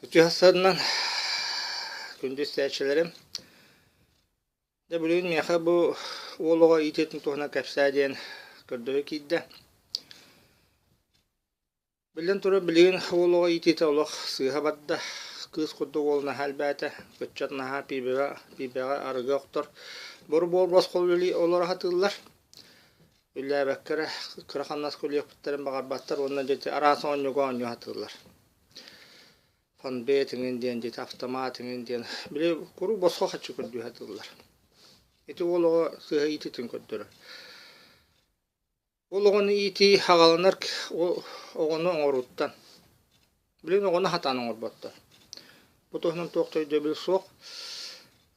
Үтүө сарсыарданан күндү истээччилэрим. Дьэ билигин миэхэ бу уол оҕо иитиитин туһунан кэпсээ диэн көрдөһүү киирдэ. Биллэн турар, билигин уол оҕо иитиитэ олох сыыһа барда. Кыыс курдук уол наһаа элбээтэ. Ыччат наһаа пиибэҕэ, пиибэҕэ арыгы охтор. Бор-буор босхо үлэлии олоро сатыыллар. Үлэлээбэккэ эрэ кыра хамнаска үлэлиэхпиттэрин баҕарбаттар уонна дьэ ити араас оонньууга оонньуу сатыыллар. Фонбет иҥин диэн дьэ ити автомат иҥин диэн били куруук босхо харчы көрдүү сатыыллар. Ити уол оҕо сыыһа иитиитин көрдөрөр. Ол оҕону иитии аҕаланар оҕону оҥорууттан. Билигин оҕону сатаан оҥорботтор. Бу туһунан туох да өйдөбүл суох.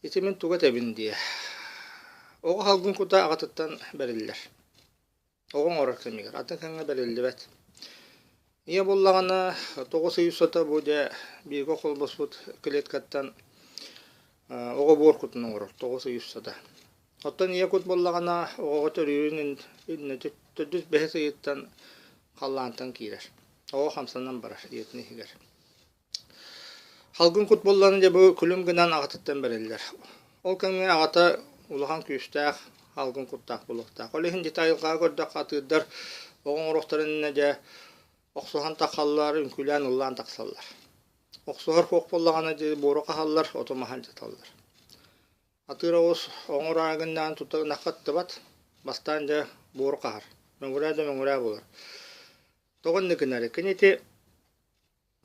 Ити мин тугу этэбин диэ. Оҕо салгын кута аҕатыттан бэриллэр. Оҕо оҥорор кэмигэр, атын кэмҥэ бэриллибэт. Ийэ буоллаҕына, 9 ый устата бу дьэ бииргэ холбоспут клеткаттан оҕо буор кутун оҥорор 9 ый устата. Оттон ийэ кут буоллаҕына, оҕоҕо төрүүрүн иннэ төрдүс бэһис ыйыттан халлаантан киирэр. Оҕо хамсанан барар ийэтин иһигэр. Халгын кут буоллаҕына дьэ бу күлүм гынан аҕатыттан бэриллэр. Ол кэмҥэ аҕата улахан күүстээх халгын куттаах буолуохтаах. Ол иһин дьэ айылҕаҕа көрдөххө атыырдар оҕо оҥоруохтарын иннинэ дьэ охсуһан таххаллар, үҥкүүлээн ыллаан тахсаллар. Охсуһар суох буоллаҕына дьэ буору хаһаллар, оту маһы алдьаталлар. Атыыр оҕус оҥор аагыннаан тута ынахха ыттыбат, бастаан дьэ буору хаһар, мөҥүрээ да мөҥүрээ буолар. Тоҕо инник гынарый? Кини ити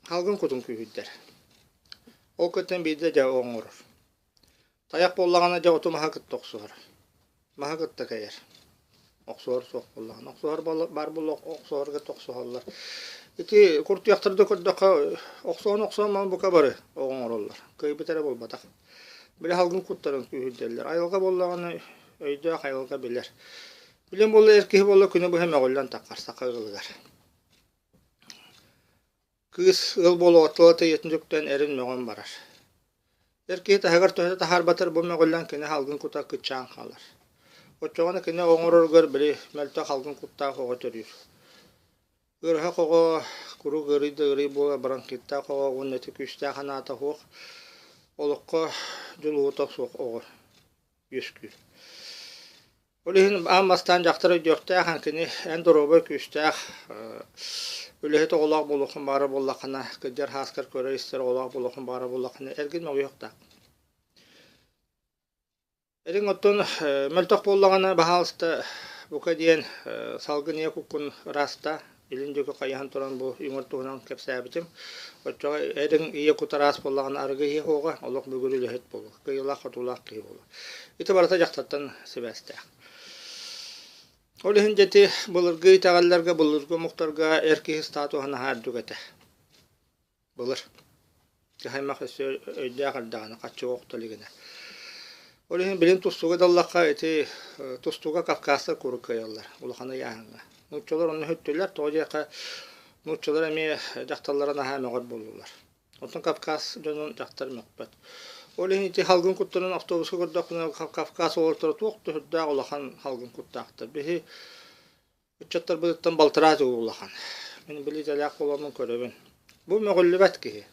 Салгын кутун күүһүрдэр. Ол кыттан биирдэ дьэ оҥорор. Тайах буоллаҕына дьэ оту маһы кытта охсуһар. Маһы кытта кэйэр. Охсуһар суох буоллаҕына. Охсуһар баар буолла охсуһарга охсуһаллар. Ити куртуйахтары да көрдөххө охсуһан охсуһан маһы бука бары оҥороллор. Кыайбыт эрэ буолбатах. Били салгын куттарын күүһүрдэллэр. Айылҕа буоллаҕына өйдөөх айылҕа билэр. Билэн буолла эр киһи буолла күнү быһа мөҕүллэн таххар саха ыалыгар. Кыыс ыал буолуоҕар тыла тэйиэтин дьүктэн эрин мөҕөн барар. Эр киһи таһыгар төһө да таһаарбатар бу мөҕүллэн кини салгын кута кыччаан хаалар. Оччоҕуна кини оҥороругар били мөлтөх салгын куттаах оҕо төрүүр. Ыарыһах оҕо куруук ыарый да ыарый буола бронхиттаах оҕо уонна ити күүстээх санаата суох, олоххо дьулуһуута суох оҕо үөскүүр. Ол иһин аан бастаан дьахтар өйдүөхтээх, кини эн доруобай күүстээх, үлэһит оҕолоох буолуоххун баҕарар буоллаххына, кырдьар сааскар көрөр-истэр оҕолоох буолуоххун баҕарар буоллаххына, эргин мөҕүөхтээх. Эриҥ оттон мөлтөх буоллаҕына, баһаалыста, бука диэн салгын ийэ куккун ыраастаа, Илин диэки хайыһан туран бу үҥэр туһунан кэпсээбитим. Оччоҕо эриҥ ийэ кут араас буоллаҕына арыгы иһиэ суоҕа, олох бүгүрү үлэһит буолуо, кыайыылаах-хотуулаах киһи буолуо. Ити барыта дьахтартан сибээстээх. Ол иһин дьэ ити былыргы итэҕэллэргэ, былыргы омуктарга эр киһи статуһа наһаа үрдүк этэ. Былыр. Кыһаймах өссө өйдөөх эрдэҕинэ, хаччыга охто илигинэ. Ол иһин билин тустууга да ыллахха ити тустууга кавказтар куруук кыайаллар улахан ыйааһыҥҥа. Нууччалар онно үһүттүлэр, тоҕо диэххэ нууччалар эмиэ дьахталлара наһаа мөҕөр буоллулар. Оттон Кавказ дьонун дьахтар мөхпөт. Ол иһин ити салгын куттарын автобуска көрдөхпүнэ Кавказ оҕолоро туох да сүрдээх улахан салгын куттаахтар. Биһи Ыччаттарбытыттан балтараа төгүл улахан. Мин били идэлээх буоламмын көрөбүн. Бу мөҕүллүбэт киһи.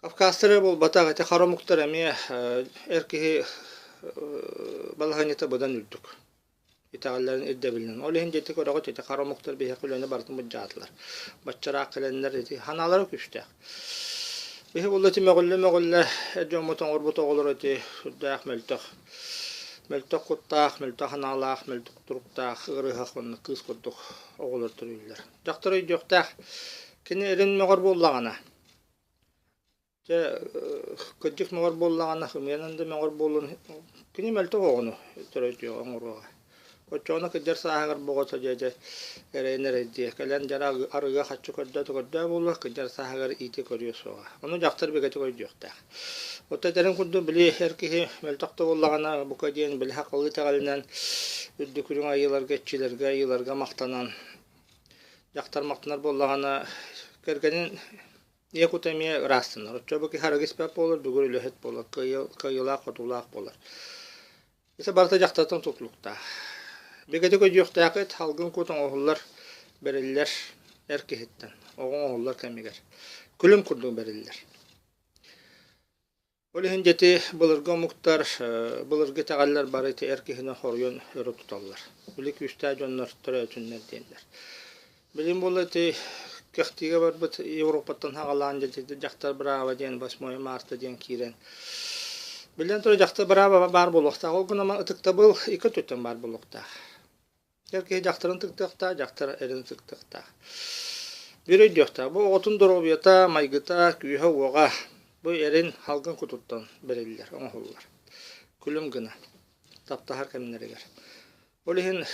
Кавказтар эрэ буолбатах, ити хара омуктар эмиэ эр киһи балаһыанньата быдан үрдүк. Итэҕэллэрин ирдэбилинэн. Ол иһин дьэ ити көрөҕүт, ити хара омуктар биһиэхэ үлэни барытын былдьаатылар. Баччараах кэлэннэр ити санаалара күүстээх. Биһи буолла ити мөҕүллэ-мөҕүллэ эр дьоммут оҥорбут оҕолоро ити сүрдээх мөлтөх. Мөлтөх куттаах, мөлтөх санаалаах, мөлтөх туруктаах, ыарыһах уонна кыыс курдук оҕолор төрүүллэр. Дьахтар өйдүөхтээх. Кини эрин мөҕөр буоллаҕына, дьэ кырдьык мөҕөр буоллаҕына, ымыйанан да мөҕөр буоллун, кини мөлтөх оҕону төрөтүөҕэ, оҥоруоҕа. Оччоҕуна кырдьар сааһыгар боҕото дьэ дьэ эрэйин эрэйдиэ. Кэлэн дьара арыгы хаччы көрдөөтө көрдөө буолуо, кырдьар сааһыгар иитэ көрүө суоҕа. Ону дьахтар бигэтик өйдүөхтээх. Оттон этэрин курдук били эр киһи мөлтөх да буоллаҕына, бука диэн били сахалыы итэҕэлинэн үрдүк үрүҥ айыыларга, иччилэргэ, айыыларга махтанан дьахтар махтанар буоллаҕына, кэргэнин ийэ кута эмиэ ыраастанар. Оччо бу киһи арыгы испэт буолар, бүгүр үлэһит буолар, кыайыылаах-хотуулаах буолар. Ити барыта дьахтартан тутулуктаах. Бигэтик өйдүөхтээххит, салгын кут оҥоһуллар, бэриллэр эр киһиттэн. Оҕо оҥоһуллар кэмигэр. Күлүм курдук бэриллэр. Ол иһин дьэти былыргы омуктар, былыргы итэҕэллэр бары ити эр киһини хоруйун өрө туталлар. Били күүстээх дьоннор төрөөтүннэр диэннэр. Билин буолла ити кэхтиигэ барбыт Европаттан саҕалаан дьэ дьахтар бырааба диэн 8 марта диэн киирэн Биллэн турар дьахтар бырааба баар буолуохтаах. Ол гынан ытыктабыл икки өттүттэн баар буолуохтаах. Эр киһи дьахтарын ытыктыахтаах, дьахтар эрин ытыктыахтаах. Биир өйдүөхтээх, бу оҕотун доруобуйата, майгыта, күүһэ-уоҕа бу эрин халгын кутуттан бэриллэр, оҥоһуллар. Күлүм гына, таптаһар кэмнэригэр. Ол иһин